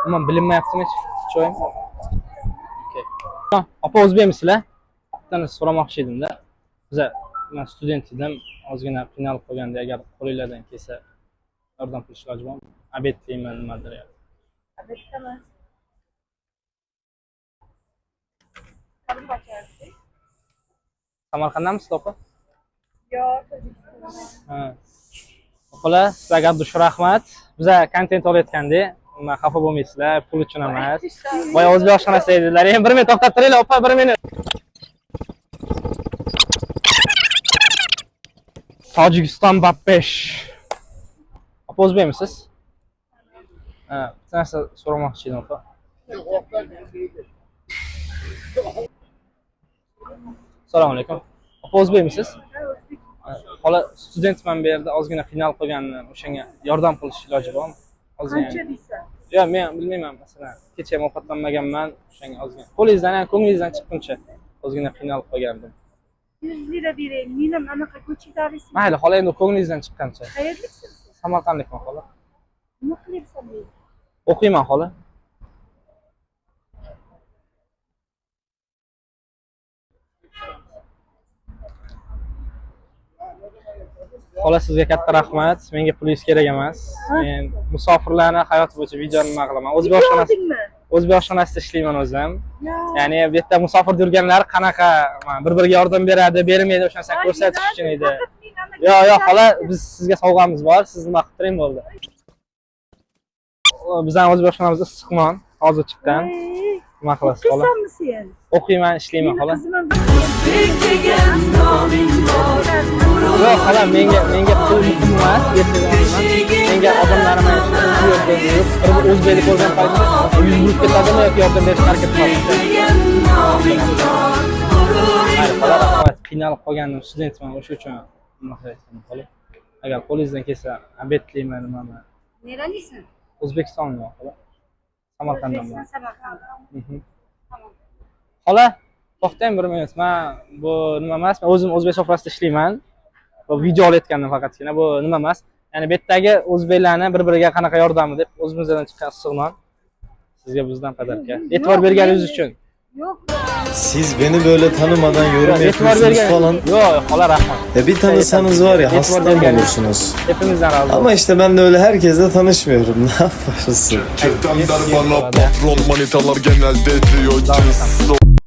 Umuman bilinmayaptimi chiroyim? Okey. Opa, o'zbekmisizlar? Bitta narsa so'ramoqchi edimda. Biza, man student edim, ozgina qiynalib qolganda, agar qo'linglardan kelsa yordam qilish iloji bormi? Обед deyman, nimadir. Обед emas. Samarqanddamisiz, opa? Yo'q, Tojikistondan. Ha. Opalar, sizlarga abdush rahmat. Biza kontent olayotgandik. Nima, xafa bo'lmaysizlar, pul uchun emas. Boya o'zbek oshxonasida edilar. Endi bir minut to'xtab turinglar, opa, bir minut. Tojikiston Bappesh. Opa, o'zbekmisiz? Ha, bitta narsa so'ramoqchi edim, opa. Assalomu alaykum. Opa, o'zbekmisiz? Xola, studentman bu yerda, ozgina qiynalib qolgandim, o'shanga yordam qilish iloji bormi? Ozgina. Qancha deysan? Yo'q, men bilmayman, masalan, kecha ham ovqatlanmaganman, o'shanga ozgina. Qo'lingizdan, ham ko'nglingizdan chiqquncha ozgina qiynalib qolgandim. 100 lira bering. Menim anaqa ko'chadarisam. Mayli, xola, endi ko'nglingizdan chiqqancha. Qayerliksiz? Samarqandlikman, xola. Nima qilyapsan bu yerda? O'qiyman, xola. Xola, sizga katta rahmat. Menga pulingiz kerak emas. Men musofirlarni hayoti bo'yicha video nima qilaman. O'zbek oshxonasi, Oldingmi? o'zbek oshxonasida ishlayman o'zim. Yo. Ya'ni bu yerda musofirda yurganlar qanaqa bir-biriga yordam beradi, bermaydi, o'sha narsani Ay, ko'rsatish uchun edi. Faqat men anaqa Yo'q, yo'q, xola, biz sizga sovg'amiz bor. Siz nima qilib turing bo'ldi. Bizning o'zbek oshxonamizda issiq non hozir chiqqan. Ey, Nima qilasiz, xola? o'qiysanmi sen? O'qiyman, ishlayman, Meni xola. qizim ham Yo'q, xola, menga pul muhim emas, ertaga. Menga odamlarim shu yerda yurib, bir o'zbekni ko'rgan paytda yuz burib ketadimi yoki yordam berishga harakat qiladi. Mayli, xola, rahmat. Qiynalib qolgandim, studentman, o'sha uchun nima qilayotganim, xola. Agar qo'lingizdan kelsa, обед layman, nimani. Nerelisin? O'zbekistonman, xola. Samarqanddanman. O'zbekiston, Samarqand. Xola, to'xtang bir minut. Men bu nima emas, men o'zim o'zbek sofrasida ishlayman. Bu video olayotgandim faqatgina. Bu nima emas. Ya'ni bu yerdagi o'zbeklarni bir-biriga qanaqa yordami deb o'zimizdan chiqqan issiq non sizga bizdan подарка. E'tibor berganingiz uchun. Yo'q. Siz beni böyle tanımadan yorum E'tibor yapıyorsunuz bergan. falan. Yo'q, yo'q, xola, rahmat. Ya bir tanısanız var ya E'tibor hasta berganingiz- olursunuz. Hepimizdan rozi. Ama işte ben de öyle herkesle tanışmıyorum. Ne yaparsın? Çetemler bana patron, manitalar genelde diyor Devam cız.